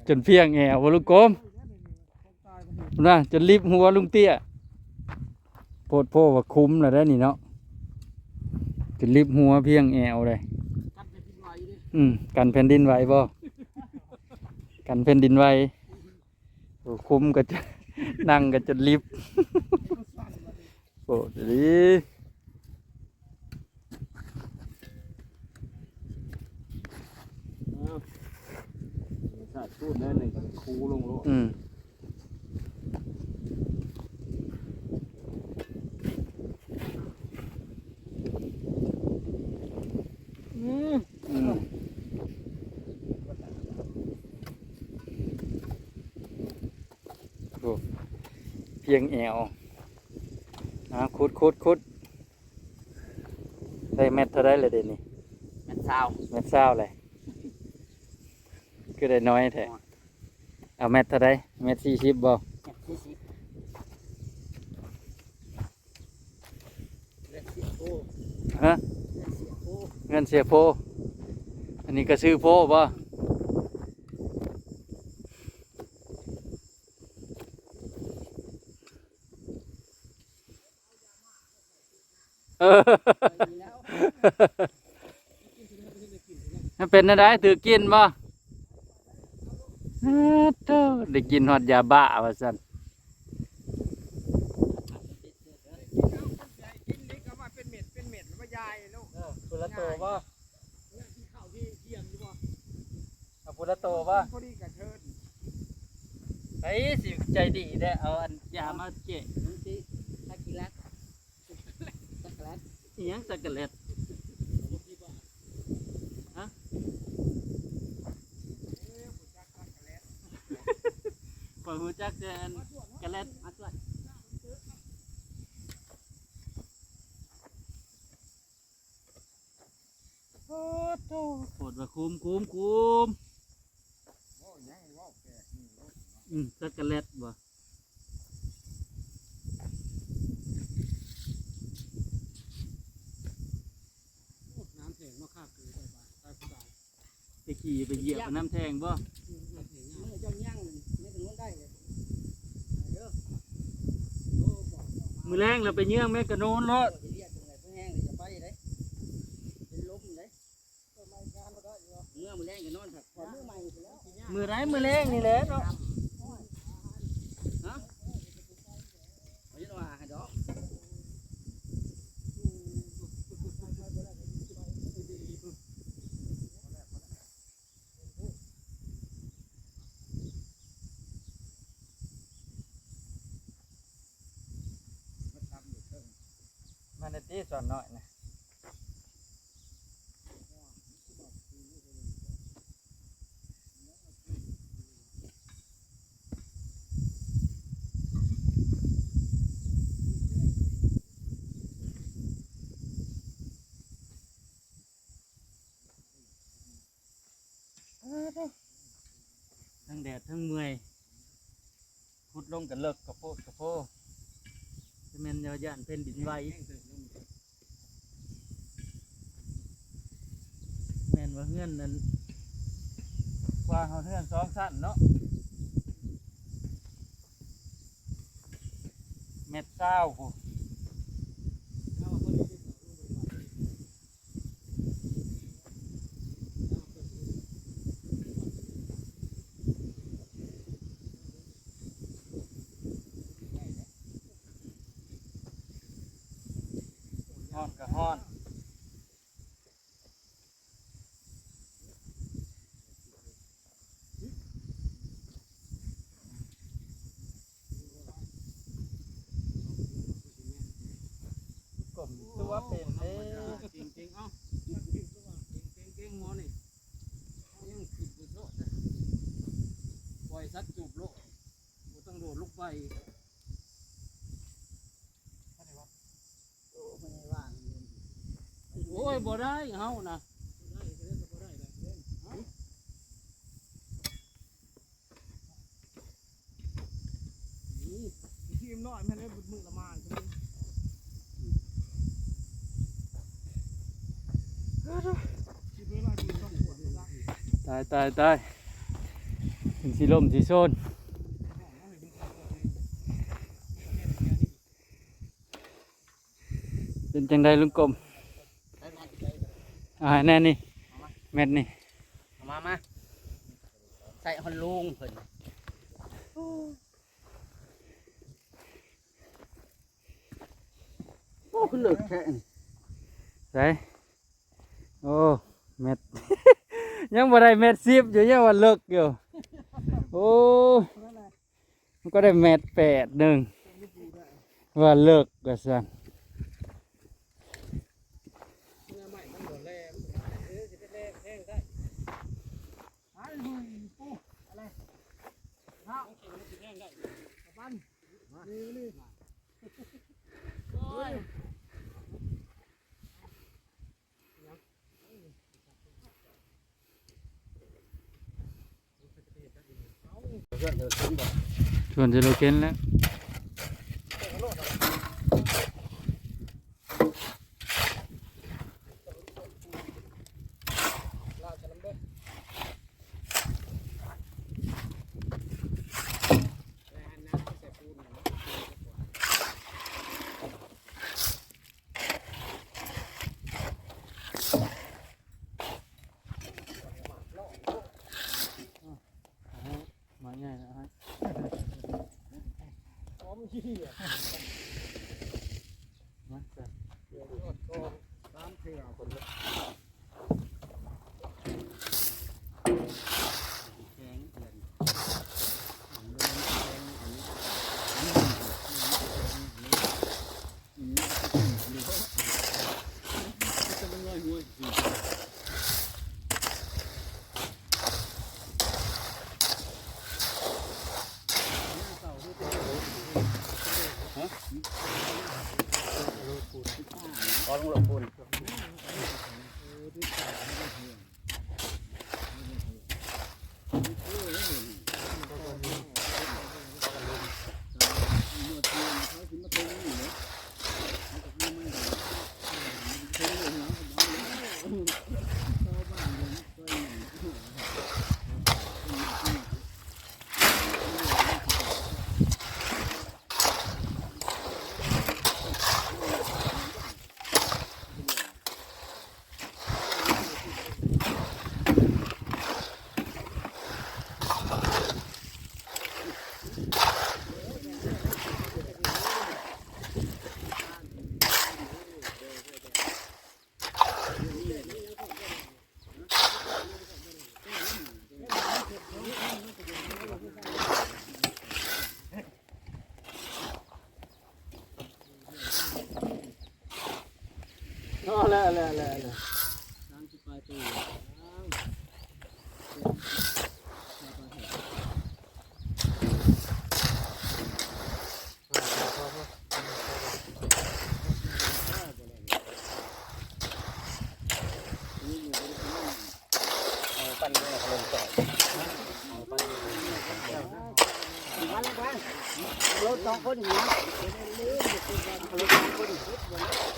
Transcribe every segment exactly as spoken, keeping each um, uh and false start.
จนเพียงแอวบ่ลุงโกม นะ จนลิบหัวลุงเตี้ย โพดโพว่าคุ้มแล้วได้นี่เนาะ จนลิบหัวเพียงแอวเลย อืม กันแผ่นดินไหวบ่ กันแผ่นดินไหว โอ้ คุ้มก็จะ นั่งก็จะลิบ โอ้ดี ถ้าพูดได้หนึ่งก็คูลงโลด อืม อืม อืม โอ้ เพียงแอว อ่า ขุด ขุด ขุด ได้เม็ดเท่าไรเลยเดี๋ยวนี้ เม็ดซาว เม็ดซาวเลย คือได้น้อยแท้ เอาเม็ดเท่าไร เม็ดสี่สิบบ่ เม็ดสี่สิบ เม็ดสี่สิบ ฮะ เม็ดสี่สิบ เงินเสียโพ อันนี้ก็ซื้อโพบ่ เออ มันเป็นอะไร ถือกินบ่ เออ โธ่ ได้กินฮอดยาบ้าว่าซั่น กินลิกเอามาเป็นเม็ด เป็นเม็ด แล้วมายายลูก เออ คนละตัวบ่ เนี่ย ที่ข้าวที่เที่ยงอยู่บ่ เอาคนละตัวบ่ พอดีกับเทิน ไอ้สิใจดีแท้ เอาอันยามาแจก นี่สิ ถ้ากินแล้ว ช็อกโกแลต อิหยังช็อกโกแลต ฮะ ข้อยรู้จักแต่อันกะแลต มาตรวจ โอ้โธ่ โพดว่าคุ้ม คุ้ม คุ้ม อืม ช็อกโกแลตบ่ น้ำแข็งมาคักเลย ไป ไป ไป ไป ไปขี่ไปเหยียบน้ำแข็งบ่ น้ำแข็ง มื้อเจ้าย่างแม่กะโน้นได้เลย เด้อ โอ้ บอก มื้อแลงเราไปเยื้องแม่กะโน้นโลด เรียกตรงไหนเพิ่นแห้งเลยอย่าไปเลย เป็นลมเลย เมื่อมื้อแลงก็นอนพักผ่อน มื้อใหม่ไปแล้ว มื้อใดมื้อแลงนี่แหละเนาะ ฮะ เอาอยู่ว่าให้ดอก มาในตี้ส่วนน้อยนะ ทั้งแดดทั้งเมื่อย ขุดลงกันเลิกกะโพดกะโพ จะแม่นย่านแผ่นดินไหว แม่นว่าเฮือนนั้น กว่าเฮาเฮือนสองชั้นเนาะ เม็ดซาวพุ้น ฮ้อนก็ฮ้อน กลมตัวเป็นเด้ เก่งๆ เอ้า เก่งๆ เก่งๆ หมอนี่ ยังขึ้นบ่โลดนะ ปล่อยสัตว์จูบโลด บ่ต้องโดดลงไป โอ้ย บ่ได้เฮานะ ทีมน้อยแม่นได้มือละมาน คิดไว้ว่ามีสองขวดนี่ละ ต ตาย ตาย ตาย เป็นสีลมสีโซน เป็นจังใดลุงกรม อ่า แน่นี่ แมตช์นี่ เอามา มา ใส่ฮอนลุงเพิ่น โอ้ คือเลิกแท้นี่ ใส่ โอ้ แมตช์ ยังบ่ได้แมตช์สิบอยู่ ยังว่าเลิกอยู่ โอ้ มันก็ได้แมตช์แปดหนึ่ง ว่าเลิกว่าซั่น ชวนจะโลเกนแล้ว มาง่ายนะฮะ พร้อมที่อ่ะ มาจ้ะ เดี๋ยวทอดก็ตามเถื่อคนละ แข็งเดือน ขอลงหลบปูน เอาแล้วแล้วแล้วแล้ว เอาปั้นด้วยขนมก่อน เอาปั้นด้วยขนมก่อน รถสองคนหัว รถสองคนหัว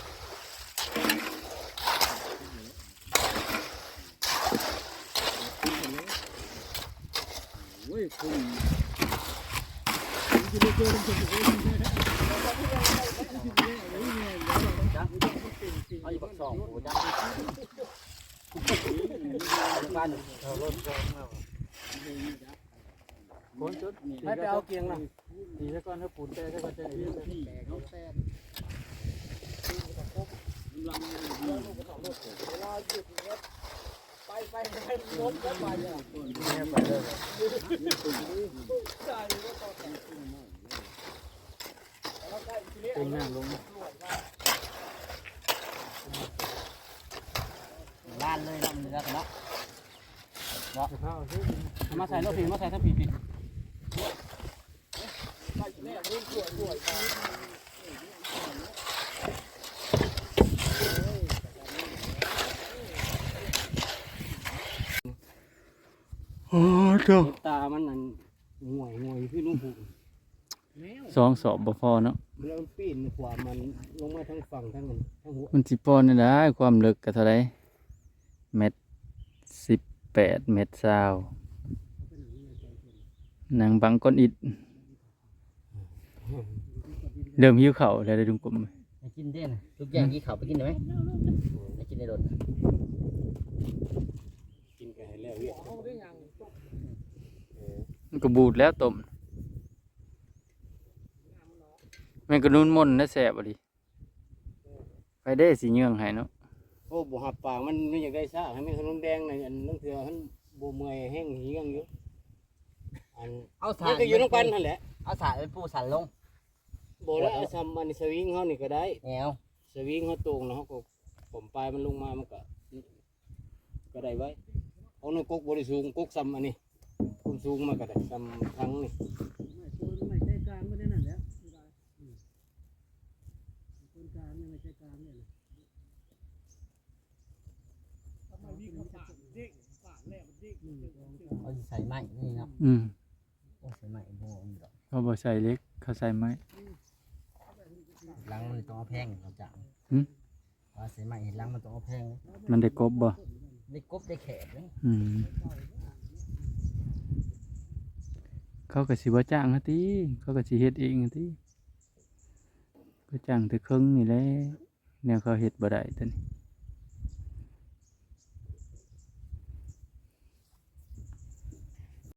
โอ้ย คุณ เอาอีกบักสอง โอ้ย จ้ะ บ้าน เอารถสองมา คนจุด ไป ไปเอาเกียงนะ ตีซะก่อน ถ้าปูนแตกซะก่อน จะได้ยิน ไปไปไปล้มแล้วไปอ่ะ เนี่ยไปเลย เป็นหน้าลง ล้านเลยเนาะ มันเหลือกันเนาะ เนาะ เอามาใส่รถผี มาใส่ทั้งผีผี โอ้โห ตามันนั่น ง่วยง่วยคือลุงพูน สองสอบบ่พอเนาะ แล้วมันปีนขวามันลงมาทางฝั่งทางนั้น ทางหัว มันสิพอนี่ได้ ความลึกก็เท่าใด เมตรสิบ แปด เมตรซาว นั่งบังก้อนอิฐ เริ่มหิวข้าวแล้วเด้อลุงกลม ไปกินเด้นะทุกอย่างที่เขาไปกินได้ไหมไปกินในรถ กินกันให้แล้วเวียกเออ มันก็บูดแล้วต้ม แม่งก็นุ่นมนนะแสบอะดิ ไปเด้สิเยื่องให้เนาะ โอ้บ่หับปากมันไม่อยากได้ซ่าให้มันขนมแดงในอันนั่นเถื่อมันบ่เมื่อยแห้งเฮี้ยงอยู่อัน เอาสา มันก็อยู่น้ำกันนั่นแหละ เอาสาไปปูสันลง บ่แล้วเอาซ้ำอันสวิงเฮานี่ก็ได้ แนว สวิงเฮาตรงแล้วเฮาก็ผมปลายมันลงมามันก็ ก็ได้ไว้เอาในกกบ่ได้สูงกกซ้ำอันนี้ความสูงมันก็ได้ซ้ำทั้งนี่ ไม่โซนไม่ใจกลางก็ได้นั่นแหละอืมคนกลางเนี่ยไม่ใจกลางเนี่ยนะทำไมวิ่งเข้าป่าเด้งป่าแรกมันเด้ง เอาสิใส่ไม้นี่เนาะ อืม โอ้ใส่ไม้โบนี่ดอก เขาบ่ใส่เหล็ก เขาใส่ไม้ หลังมันต้องเอาแพงเขาจะ หึ ว่าใส่ไม้เห็นหลังมันต้องเอาแพง มันได้กบบ่ ได้กบได้แขกเลย อืม เขาก็สิบ่จ้างเฮาติ เขาก็สิเฮ็ดเองเฮาติ ก็จ้างแต่เคิงนี่แหละ แนวเขาเฮ็ดบ่ได้ตอนนี้